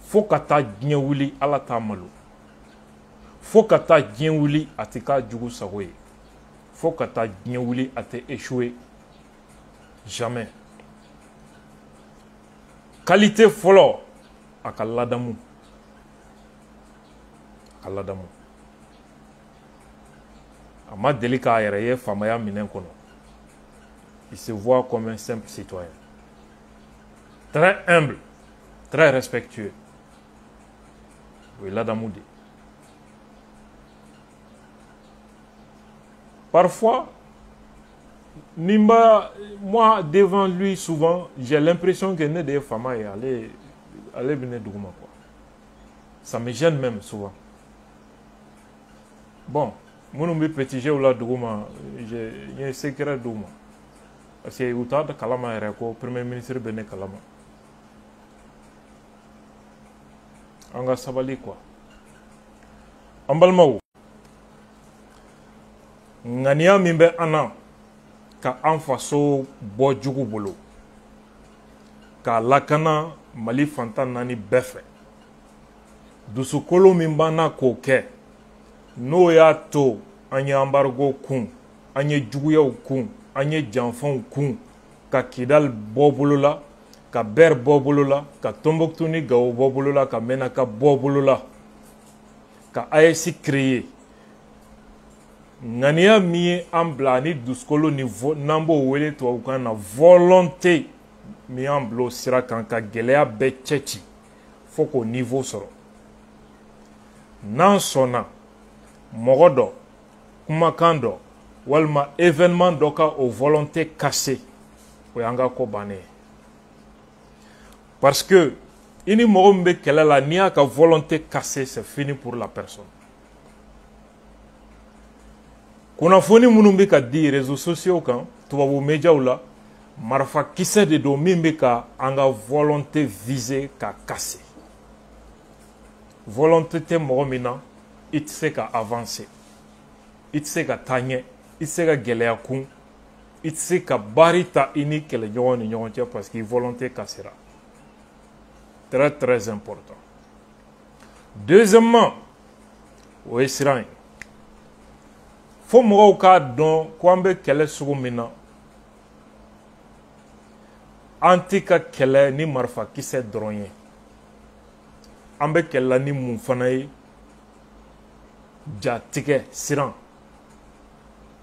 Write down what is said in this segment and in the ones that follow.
Fo ka taa diɲɛ wuli, Ala t'a malo. Fo ka taa diɲɛ wuli, a tɛ k'a jugu sago ye. Fo ka taa diɲɛ wuli, a tɛ échouer. Jamais. Qualité fɔlɔ, a ka ladamu. A ka ladamu. A ma deli k'a yɛrɛ ye faamaya minɛn kɔnɔ. Il se voit comme un simple citoyen. Très humble, très respectueux. O ye ladamu de ye. Parfois, Nimba, moi, devant lui, souvent, j'ai l'impression que ne de ye faama ye, ale bɛ ne duguma, quoi. Ça me gêne même souvent. Bon, minnu bɛ petit jeu la duguma, n ye secret d'u ma. Parce que u t'a kalama yɛrɛ ko premier ministre bɛ ne kalama. An ka sabali, quoi. An balimaw, ŋaniya min bɛ an na ka an faso bɔ jugu bolo, k'a lakana Mali fantan naani bɛɛ fɛ, dusukolo min b'an na k'o kɛ, n'o y'a to an ye embargo kun, an ye juguyaw kun, an ye janfanw kun, ka Kidal bɔ bolo la, ka Ber bɔ bolo la, ka Tombouctou ni Gao bɔ bolo la, ka Menaka bɔ bolo la, ka AES créer. Ŋaniya min ye an bila ani dusukolo ni, n'an b'o wele tubabukan na volonté, min y'an bila o sira kan ka gɛlɛya bɛɛ cɛ ci fo k'o niveau sɔrɔ. N'an sɔnna mɔgɔ dɔ, kumakan dɔ walima événement dɔ ka o volonté casser, o y'an ka ko bannen ye. Parce que i ni mɔgɔ min bɛ kɛlɛ la, n'i y'a ka volonté casser, c'est fini pour la personne. Kunnafoni minnu bɛ ka di réseaux sociaux kan, tubabu médiaw la, marifakisɛ de don min bɛ ka an ka volonté viser ka casser. Volonté tɛ mɔgɔ min na, i tɛ se ka avancer, i tɛ se ka taa ɲɛ, i tɛ se ka gɛlɛya kun, i tɛ se ka baari ta i ni kɛlɛɲɔgɔn ni ɲɔgɔn cɛ, parce que volonté cassera. Très très important. Deuxièmement, o ye siran ye. Fo mɔgɔw k'a dɔn ko an bɛ kɛlɛ sugu min na, an tɛ ka kɛlɛ ni marifakisɛ dɔrɔn ye. An bɛ kɛlɛ la ni mun fana ye? Jatigɛ, siran.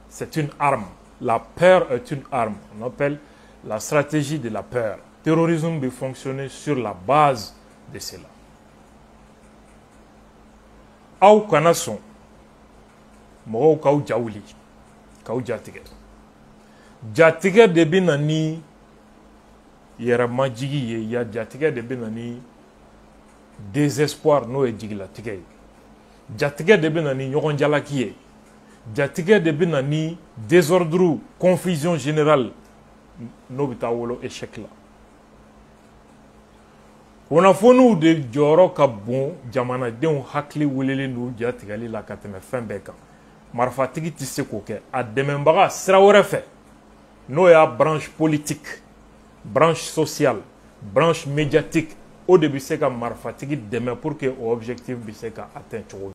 C'est une arme. La peur est une arme. On appelle la stratégie de la peur. Terrorisme peut fonctionner sur la base de cela. Aw kana sɔn mɔgɔw k'aw ja wuli, k'aw jatigɛ. Jatigɛ de bɛ na ni yɛrɛmajigi ye, ya jatigɛ de bɛ na ni désespoir, n'o ye jigilatigɛ ye. Jatigɛ de bɛ na ni ɲɔgɔn jalaki ye. Jatigɛ de bɛ na ni désordre, confusion générale, n'o bɛ taa wolo échec la. Kunnafoniw de jɔyɔrɔ ka bon jamanadenw hakili welelen n'u jatigɛli la ka tɛmɛ fɛn bɛɛ kan. Marifatigi tɛ se k'o kɛ. A dɛmɛbaga sira wɛrɛ fɛ, n'o y'a branche politique, branche sociale, branche médiatique, o de bɛ se ka marifatigi dɛmɛ pour que o objectif bɛ se ka atteint cogo min.